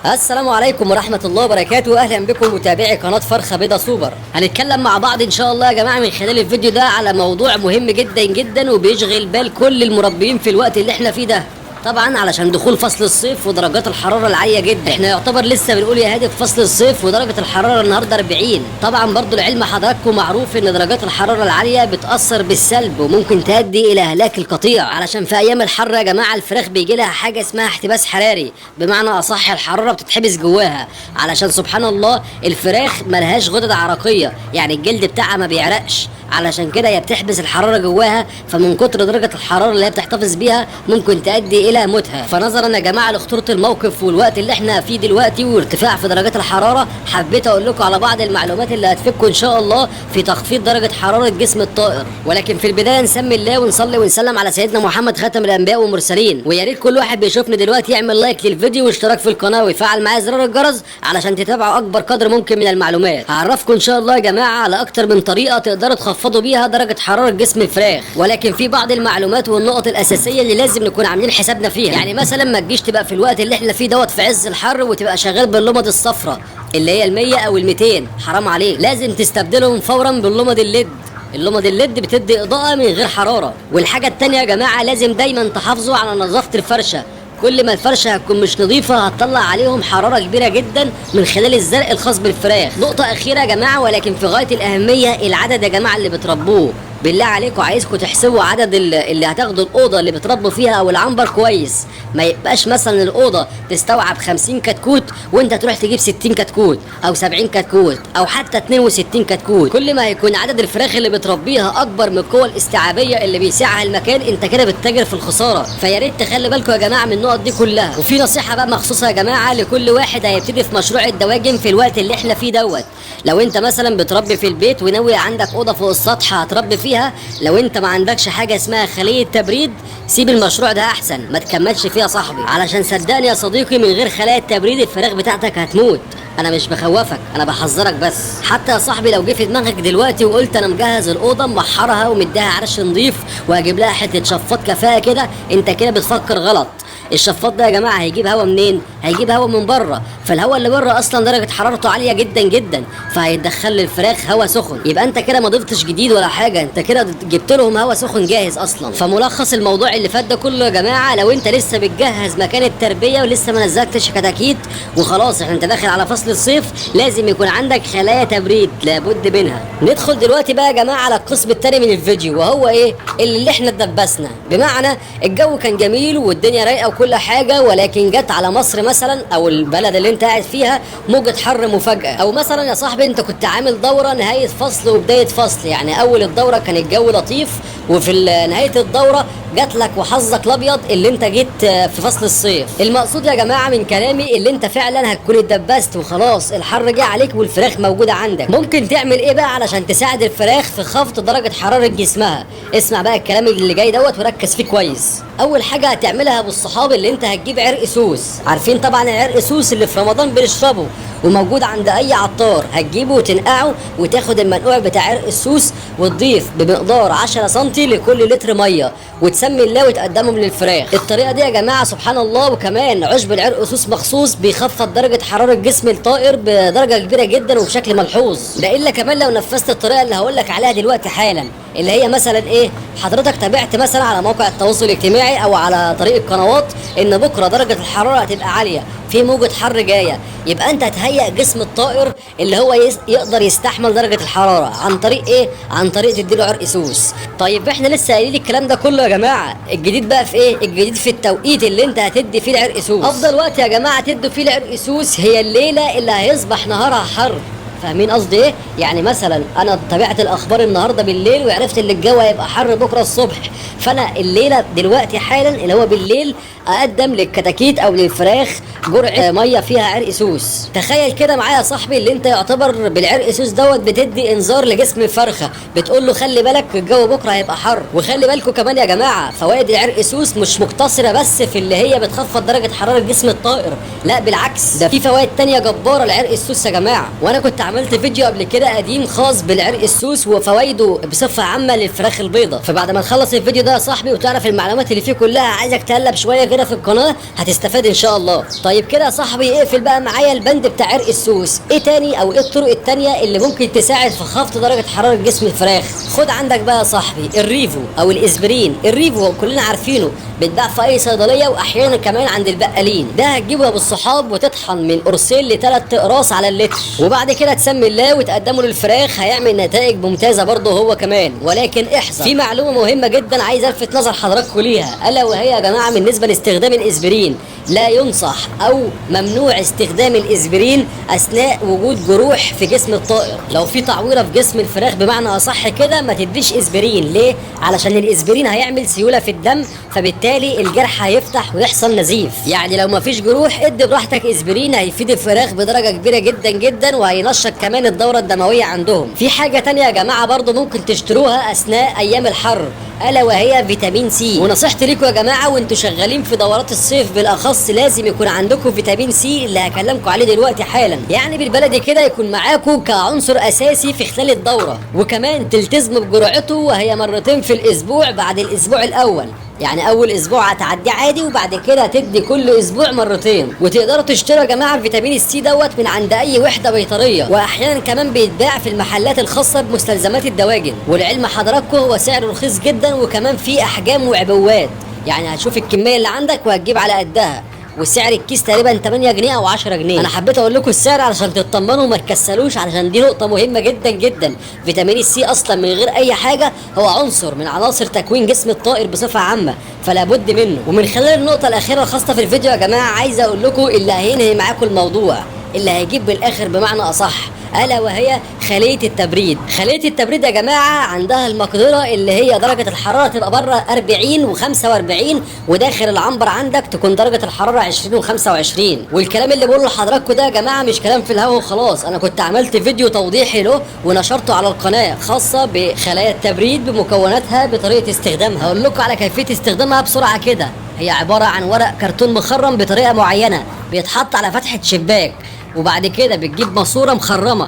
السلام عليكم ورحمة الله وبركاته. أهلا بكم متابعي قناة فرخة بيضة سوبر. هنتكلم مع بعض إن شاء الله يا جماعة من خلال الفيديو ده على موضوع مهم جدا جدا وبيشغل بال كل المربيين في الوقت اللي احنا فيه ده، طبعا علشان دخول فصل الصيف ودرجات الحرارة العالية جدا. احنا يعتبر لسه بنقول يا هادي في فصل الصيف ودرجة الحرارة النهارده 40. طبعا برضو لعلم حضراتكم معروف ان درجات الحرارة العالية بتأثر بالسلب وممكن تؤدي الى هلاك القطيع، علشان في ايام الحر يا جماعة الفراخ بيجي لها حاجة اسمها احتباس حراري، بمعنى اصح الحرارة بتتحبس جواها، علشان سبحان الله الفراخ ملهاش غدد عرقية، يعني الجلد بتاعها ما بيعرقش، علشان كده هي بتحبس الحرارة جواها، فمن كتر درجة الحرارة اللي هي بتحتفظ بيها ممكن تؤدي الى موتها. فنظرا يا جماعة لخطوره الموقف والوقت اللي احنا فيه دلوقتي وارتفاع في درجات الحرارة، حبيت اقول لكم على بعض المعلومات اللي هتفيدكم ان شاء الله في تخفيض درجه حرارة جسم الطائر. ولكن في البداية نسمي الله ونصلي ونسلم على سيدنا محمد خاتم الانبياء والمرسلين، ويا ريت كل واحد بيشوفني دلوقتي يعمل like للفيديو واشتراك في القناة ويفعل معايا زرار الجرس علشان تتابعوا اكبر قدر ممكن من المعلومات. هعرفكم ان شاء الله يا جماعة على اكتر من طريقه تقدروا تخفضوا بيها درجه حرارة جسم الفراخ، ولكن في بعض المعلومات والنقط الاساسية اللي لازم نكون عاملين حسابنا فيها. يعني مثلا ما تجيش تبقى في الوقت اللي احنا فيه دوت في عز الحر وتبقى شغال باللمض الصفراء اللي هي ال100 او ال200، حرام عليك، لازم تستبدلهم فورا باللمض ال LED. اللمض ال LED بتدي اضاءه من غير حرارة. والحاجة التانية يا جماعة لازم دايما تحافظوا على نظافة الفرشة، كل ما الفرشة هتكون مش نظيفة هتطلع عليهم حرارة كبيرة جدا من خلال الزرق الخاص بالفراخ. نقطة اخيرة يا جماعة ولكن في غاية الاهمية، العدد يا جماعة اللي بتربوه، بالله عليكم عايزكم تحسبوا عدد اللي هتاخدوا الاوضة اللي بتربوا فيها او العنبر كويس، ما يبقاش مثلا الاوضة تستوعب 50 كتكوت وانت تروح تجيب 60 كتكوت او 70 كتكوت او حتى 62 كتكوت. كل ما هيكون عدد الفراخ اللي بتربيها اكبر من القوة الاستيعابيه اللي بيسعها المكان، انت كده بتتاجر في الخسارة. فيا ريت تخلي بالكم يا جماعة من النقط دي كلها. وفي نصيحة بقى مخصوصة يا جماعة لكل واحد هيبتدي في مشروع الدواجن في الوقت اللي احنا فيه دوت. لو انت مثلا بتربي في البيت وناوي عندك اوضة فوق السطح هتربي فيها، لو انت ما عندكش حاجة اسمها خليه تبريد سيب المشروع ده احسن، ما تكملش فيها يا صاحبي، علشان صدقني يا صديقي من غير خلايا التبريد الفراخ بتاعتك هتموت. انا مش بخوفك، انا بحذرك بس. حتى يا صاحبي لو جه في دماغك دلوقتي وقلت انا مجهز الاوضة مبحرها ومديها عرش نظيف وهجيب لها حتة شفاط كفاية كده، انت كده بتفكر غلط. الشفاط ده يا جماعة هيجيب هوا منين؟ هيجيب هوا من بره، فالهوا اللي بره اصلا درجه حرارته عالية جدا جدا، فهيدخل للفراخ هوا سخن، يبقى انت كده ما ضفتش جديد ولا حاجة، انت كده جبت لهم هوا سخن جاهز اصلا. فملخص الموضوع اللي فات ده كله يا جماعة، لو انت لسه بتجهز مكان التربية ولسه ما نزلتش كتاكيت وخلاص احنا انت داخل على فصل الصيف، لازم يكون عندك خلايا تبريد لابد منها. ندخل دلوقتي بقى يا جماعة على القسم الثاني من الفيديو، وهو ايه اللي احنا اتدبسنا، بمعنى الجو كان جميل والدنيا رايقة وكل حاجة، ولكن جت على مصر مثلا او البلد اللي انت قاعد فيها موجه حر مفاجاة، او مثلا يا صاحبي انت كنت عامل دوره نهاية فصل وبداية فصل، يعني اول الدورة كان الجو لطيف وفي نهاية الدورة جات لك وحظك الابيض اللي انت جيت في فصل الصيف. المقصود يا جماعة من كلامي اللي انت فعلا هتكون اتدبست وخلاص الحر جه عليك والفراخ موجودة عندك. ممكن تعمل ايه بقى علشان تساعد الفراخ في خفض درجه حرارة جسمها؟ اسمع بقى الكلام اللي جاي دوت وركز فيه كويس. اول حاجة هتعملها بالصحاب اللي انت هتجيب عرق سوس، عارفين طبعا العرق سوس اللي في رمضان بنشربه وموجود عند اي عطار، هتجيبه وتنقعه وتاخد المنقوع بتاع عرق السوس وتضيف بمقدار 10 سم لكل لتر مية وتسمي الله وتقدمهم للفراخ. الطريقة دي يا جماعة سبحان الله، وكمان عشب العرق سوس مخصوص بيخفض درجه حرارة جسم الطائر بدرجة كبيرة جدا وبشكل ملحوظ. ده الا كمان لو نفذت الطريقة اللي هقول لك عليها دلوقتي حالا، اللي هي مثلا ايه، حضرتك تابعت مثلا على موقع التواصل الاجتماعي او على طريق القنوات ان بكره درجه الحرارة هتبقى عالية، في موجه حر جاية، يبقى انت هتهيئ جسم الطائر اللي هو يقدر يستحمل درجه الحرارة عن طريق ايه؟ عن طريق تديله عرق سوس. طيب احنا لسه قايلين الكلام ده كله يا جماعة، الجديد بقى في ايه؟ الجديد في التوقيت اللي انت هتدي فيه العرق سوس. افضل وقت يا جماعة تدوا فيه العرق سوس هي الليلة اللي هيصبح نهارها حر. فاهمين قصدي ايه؟ يعني مثلا انا تابعت الاخبار النهارده بالليل وعرفت ان الجو هيبقى حر بكره الصبح، فانا الليلة دلوقتي حالا اللي هو بالليل اقدم للكتاكيت او للفراخ جرعة مية فيها عرق سوس. تخيل كده معايا يا صاحبي اللي انت يعتبر بالعرق سوس دوت بتدي انذار لجسم الفرخه، بتقول له خلي بالك الجو بكره هيبقى حر. وخلي بالكم كمان يا جماعة فوائد العرق سوس مش مقتصرة بس في اللي هي بتخفض درجه حرارة جسم الطائر، لا بالعكس ده في فوائد تانية جبارة لعرق السوس يا جماعة. وانا كنت عملت فيديو قبل كده قديم خاص بالعرق السوس وفوائده بصفة عامة للفراخ البيضاء. فبعد ما نخلص الفيديو ده يا صاحبي وتعرف المعلومات اللي فيه كلها، عايزك تقلب شوية كده كده في القناة هتستفاد ان شاء الله. طيب كده يا صاحبي اقفل بقى معايا البند بتاع عرق السوس. ايه تاني او ايه الطرق التانية اللي ممكن تساعد في خفض درجه حرارة جسم الفراخ؟ خد عندك بقى يا صاحبي الريفو او الاسبرين. الريفو كلنا عارفينه، بيتباع في اي صيدلية واحيانا كمان عند البقالين. ده هتجيبه يا ابو الصحاب وتطحن من قرصين ل3 اقراص على اللتر، وبعد كده تسمي الله وتقدمه للفراخ، هيعمل نتائج ممتازة برضه هو كمان. ولكن احذر، في معلومة مهمة جدا عايز الفت نظر حضراتكم ليها، الا وهي يا جماعة بالنسبة لاستخدام الاسبرين، لا ينصح او ممنوع استخدام الاسبرين اثناء وجود جروح في جسم الطائر. لو في تعويره في جسم الفراخ بمعنى اصح كده ما تديش اسبرين. ليه؟ علشان الاسبرين هيعمل سيولة في الدم، فبالتالي الجرح هيفتح ويحصل نزيف. يعني لو ما فيش جروح ادي براحتك اسبرين، هيفيد الفراخ بدرجة كبيرة جدا جدا، وهينشط كمان الدورة الدموية عندهم. في حاجة تانية يا جماعة برضو ممكن تشتروها اثناء ايام الحر، الا وهي فيتامين سي. ونصيحتي ليكم يا جماعة وانتوا شغالين في دورات الصيف بالاخص، لازم يكون عندكم فيتامين سي اللي هكلمكم عليه دلوقتي حالا. يعني بالبلدي كده يكون معاكم كعنصر اساسي في خلال الدورة، وكمان تلتزموا بجرعته وهي مرتين في الاسبوع بعد الاسبوع الاول. يعني اول اسبوع هتعديه عادي، وبعد كده تدي كل اسبوع مرتين. وتقدروا تشتروا يا جماعة فيتامين السي دوت من عند اي وحده بيطريه، واحيانا كمان بيتباع في المحلات الخاصة بمستلزمات الدواجن. والعلم حضراتكم هو سعره رخيص جدا، وكمان فيه احجام وعبوات، يعني هتشوف الكمية اللي عندك وهتجيب على قدها. وسعر الكيس تقريبا 8 جنيه او 10 جنيه. انا حبيت اقول لكم السعر علشان تطمنوا وما تكسلوش، علشان دي نقطة مهمة جدا جدا. فيتامين السي اصلا من غير اي حاجة هو عنصر من عناصر تكوين جسم الطائر بصفة عامة، فلا بد منه. ومن خلال النقطة الاخيرة الخاصة في الفيديو يا جماعة، عايز اقول لكم اللي هينهي معاكم الموضوع، اللي هيجيب بالاخر بمعنى اصح، الا وهي خليه التبريد. خليه التبريد يا جماعة عندها المقدرة اللي هي درجه الحرارة تبقى بره 40 و45، وداخل العنبر عندك تكون درجه الحرارة 20 و25. والكلام اللي بقوله لحضراتكم ده يا جماعة مش كلام في الهوا وخلاص، انا كنت عملت فيديو توضيحي له ونشرته على القناة خاصة بخلايا التبريد بمكوناتها بطريقة استخدامها. هقول لكم على كيفية استخدامها بسرعة كده. هي عبارة عن ورق كرتون مخرم بطريقة معينة، بيتحط على فتحه شباك، وبعد كده بتجيب ماسوره مخرمة،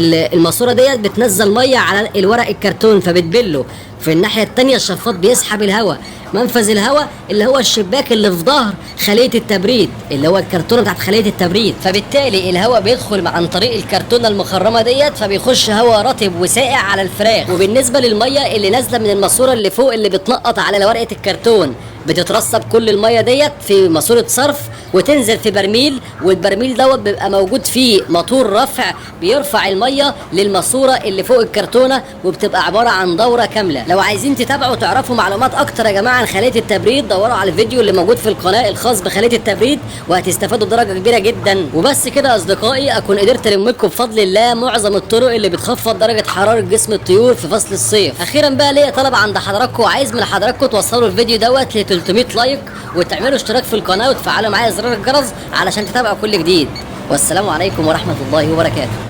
الماسورة ديت بتنزل مية على الورق الكرتون فبتبله. في الناحية التانية الشفاط بيسحب الهواء، منفذ الهواء اللي هو الشباك اللي في ظهر خليه التبريد اللي هو الكرتونه بتاعت خليه التبريد، فبالتالي الهواء بيدخل عن طريق الكرتونه المخرمه ديت، فبيخش هواء رطب وساقع على الفراخ. وبالنسبة للمية اللي نازله من الماسورة اللي فوق اللي بتنقط على ورقة الكرتون، بتترسب كل المية ديت في ماسوره صرف وتنزل في برميل، والبرميل دوت بيبقى موجود فيه موتور رفع بيرفع المية للماسوره اللي فوق الكرتونه، وبتبقى عبارة عن دوره كاملة. لو عايزين تتابعوا وتعرفوا معلومات اكتر يا جماعة عن خليه التبريد، دوروا على الفيديو اللي موجود في القناة الخاص بخليه التبريد وهتستفادوا بدرجة كبيرة جدا. وبس كده يا اصدقائي، اكون قدرت الم لكم بفضل الله معظم الطرق اللي بتخفض درجه حرارة جسم الطيور في فصل الصيف. اخيرا بقى ليا طلب عند حضراتكم، وعايز من حضراتكم توصلوا الفيديو دوت ل 300 like، وتعملوا اشتراك في القناة وتفعلوا معايا زرار الجرس علشان تتابعوا كل جديد. والسلام عليكم ورحمة الله وبركاته.